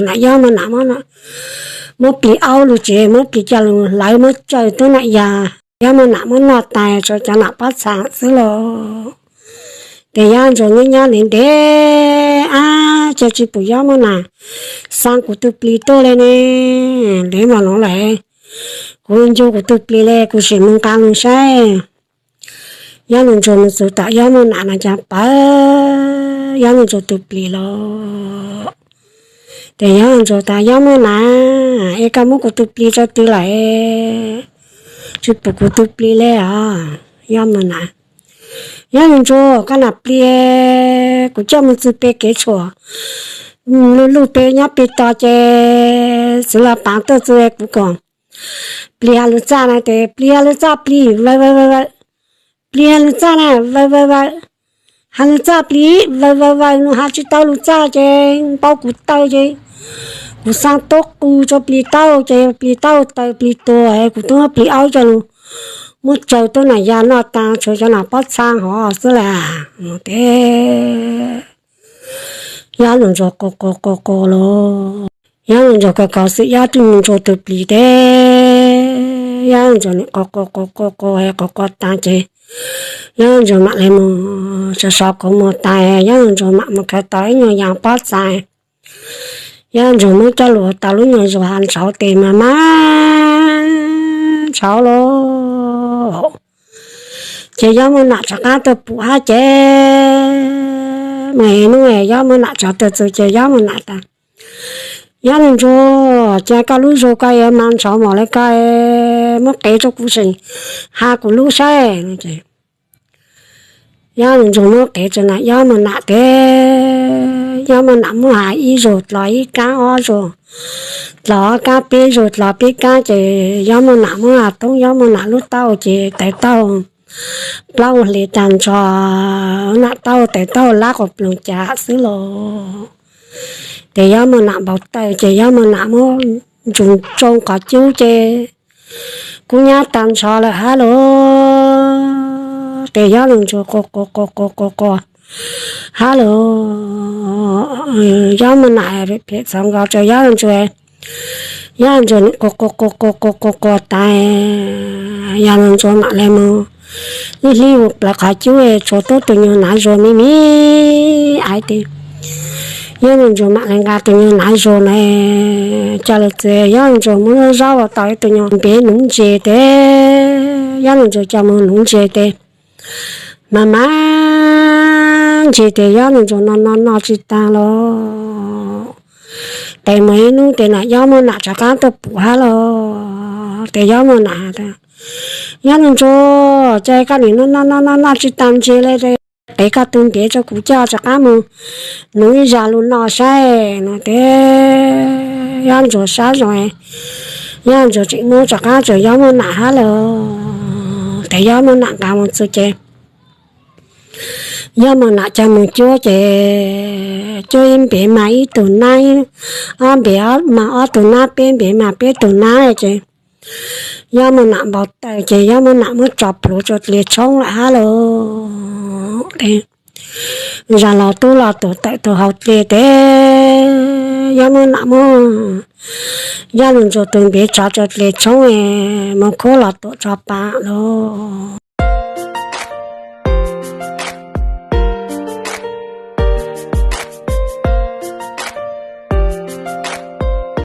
Nam Yob Muaj Nam muab plig aub lug tsev, muab plig coj lug hlawv muab caw tuab nam yas, Yob Muaj Nam muab noj tas tso cov nam pob txha xwb los. Ces Yob Ntsuag nyob nyob ntev ntev, ab, ca tsis pum Yob Muaj Nam xa kuv tug plig tuaj le ne. Ntev mos no lawm, kuv ncu kuv tug plig le, kuv sim mus nqa lug saib. Yob Ntsuag mus txug tom Yob Muaj Nam no cas pawv Yob Ntsuag tug plig los. Ces Yob Ntsuag tas, Yob Muaj Nam, es koj muab kuv tug plig tso twg lawm? Tsis pum kuv tug plig le os. Yob Muaj Nam, Yob Ntsuag, koj nam plig kuv coj mus txug peg kev tshuam, lug lug peg nyob peg tog ces txwv los paav tuaj txug kuv kom plig has lug txaj na. Ces plig has lug txaj plig vaw vaw vaw, plig has lug txaj na vaw vaw vaw, has lug txaj plig vaw vaw vaw, nws has tsis tau lug txaj ces npau kuv taw ces kuv xa tuab qus rua plig taub ces plig taub taw plig tuag, kuv tub muab plig aub coj lug muab tsaws tuab nam yas noj tas tshuav cov nam pob txha hov xwb lawm. Ces Yob Ntsuag qus qus qus qus los, Yob Ntsuag kov kov xwb Yob Ntsuag tug plig teb, Yob Ntsuag qus qus qus qus qus qus tas ces Yob Ntsuag mam le mus sov sov kuv muag tas, Yob Ntsuag mam mus khaws tau ib nyuag yas pob txha. Yob Ntsuag muab coj lug tau lub nyuag zuag has ntshauv tes mas mas ntshauv los. Ces Yob Muaj Nam rov qab tuaj pum hab ces mas hnub Yob Muaj Nam rov tuaj txug ces Yob Muaj Nam tas, Yob Ntsuag, cas koj lub zuag koj yuav mas ntshauv mos le koj, muab qev rua kuv seem has kuv lub saib. Yob Ntsuag muab qev rua nam Yob Muaj Nam teb, Yob Muaj Nam muab has ib zuag dlov ib kab, ob zuag dlov ob kab, peb zuag dlov peb kab ces Yob Muaj Nam muab has toob Yob Muaj Nam lub taub hau ces tawv taub hau plaub hle tag nrho, nam taub hau tawv taub hau lab quas ploog cas xwb los. Ces Yob Muaj Nam npau taws ces Yob Muaj Nam muab ntsug tsoo qhov cub ces kub nyab tag nrho lawm hab los. Ces Yob Ntsuag qus qus qus qus qus qus hab los, Yob Muaj Nam phem txhoov nkaus rua Yob Ntsuag. Yob Ntsuag qus qus qus qus qus qus tas, Yob Ntsuag mam le mus hlib hlib hu plawv qhov cub tshuav tuab tug nyuag nav zuag me me aiv teb. Yob Ntsuag mam le nqa tug nyuag nav zuag na coj lug txiav, Yob Ntsuag muab zaub ua tau ib tug nyuag npev nuv ntses teb, Yob Ntsuag coj mus nuv ntses teb. Mas mas ntses teb Yob Ntsuag noj noj noj tsis taag los. Tes mus ib hnub tes nam Yob Muaj Nam rov qab tuaj pum hab los. Tes Yob Muaj Nam tas, Yob Ntsuag, cas koj nim noj noj noj noj noj tsis taag ntses le, qev koj tug npev rua kuv coj rov qab mus nuv ib zag lug noj saib no. Tes Yob Ntsuag sab zoo, Yob Ntsuag tseem muab rov qab rua Yob Muaj Nam hab los. Tes Yob Muaj Nam nqa mus txug ces Yob Muaj Nam coj mus cuab ces cuab ib npev mas ib tug nab, ob npev mas ob tug nab, peb npev mas peb tug nab ces Yob Muaj Nam npau taws ces Yob Muaj Nam muab tso plhuav rua dlej tshoob lawm hab los. Zag los tub los tuam tawm tug hauv dlej tes Yob Muaj Nam muab Yob Ntsuag tug npev tso rua dlej tshoob, moog khuab los tuam tso paam los.